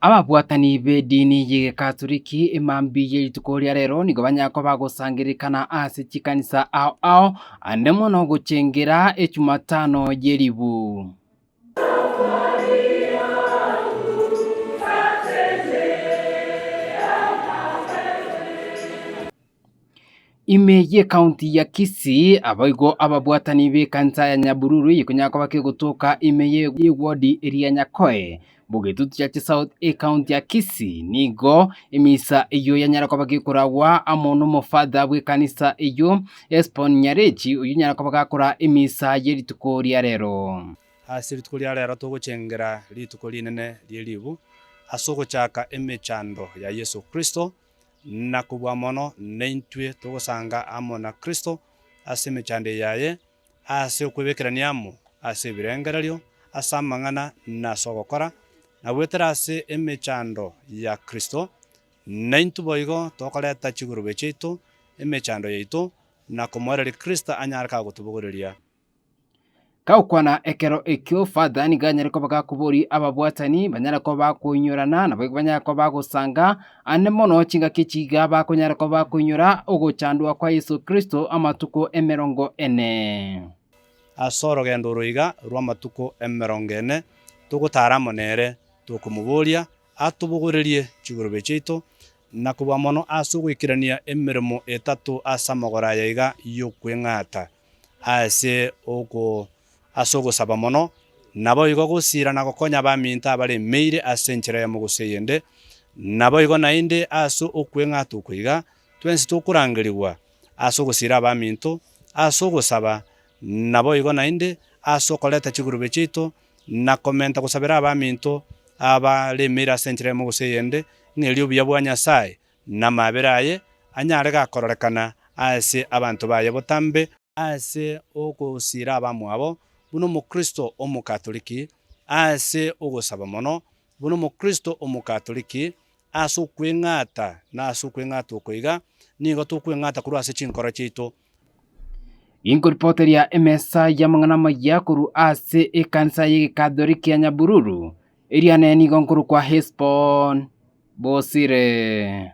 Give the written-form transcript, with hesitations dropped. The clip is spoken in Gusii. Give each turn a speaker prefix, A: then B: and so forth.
A: Ababwatani b'edini y'Egekatoliki emambia ye rituko ria rero nigo banyare koba bagosangererekana ase chikanisa ao ao, ande mono gochengera echumatano ye ribu. Ime y'Ekaunti ya Kisii, abaigwa ababwatani b'ekanisa ya Nyabururu eyekonyara koba kegotoka ime y'ewodi eria ya Nyakoe, Bogetutu Church South Ekaunti ya Kisii, nigo emisa eyio yanyara koba gekoragwa amo n'omofather bw'ekanisa eyio Esbon Nyarechi oyio onyara koba gakora emisa ye rituko ria rero.
B: Ase rituko ria rero togochengera rituko rinene rie ribu ase ogochaka emechando ya Yeso Kristo, Na kobua mono naintwe togosanga amo na Kristo ase emechando eye yaye, ase okwebekerania amo ase ebirengererio, ase amang'ana, na ase ogokora, na goetera ase emechando ya Kristo, naintwe boigo tokoreta chigurube chiaito emechando yaito, na komoereria Kristo anyare kagotobogoreria.
A: Gagokwana ekero ekio, Father nigo anyare koba gakoboria ababwatani banyare koba bakoinyorana, naboigo banyare koba bagosanga ande mono chingaki echi iga bakonyara koba bakoinyora ogochandwa kwa Yeso Kristo amatuko emerongo ene.
B: Ase orogendo oro iga rw'amatuko emerongo ene togotara amo nere, tokomoboria atobogorerie chigurube chiaito, na kobua mono ase ogoikerania emeremo etato ase amagoro aya iga y'okweng'ata. Ase oko ase ogosaba mono, naboigo gosiira na gokonya abaminto abaremeire ase enchera eyemo gose eyende, naboigo naende ase okweng'ata oko iga, twensi tokorangerigwa ase ogosiira abaminto, ase ogosaba, naboigo naende ase okoreta chigurube chiaito, na komenta gosabera abaminto abaremeire ase enchera eyemo gose eyende, ng'a erio obuya bwa Nyasae Namabera aye anyare gakororekana ase abanto baye botambe. Ase ogosiira abamwabo buna omokristo omokatoliki, ase ogosaba mono buna omokristo omokatoliki, ase okweng'ata na ase okweng'ata oko iga, nigo tokweng'ata korwa ase chinkoro chiaito.
A: Inkoripoteria emesa y'amang'ana amaya korwa ase ekanisa y'Egekatholiki ya Nyabururu, eriane nigo nkorokwa Hesbon. Bosire.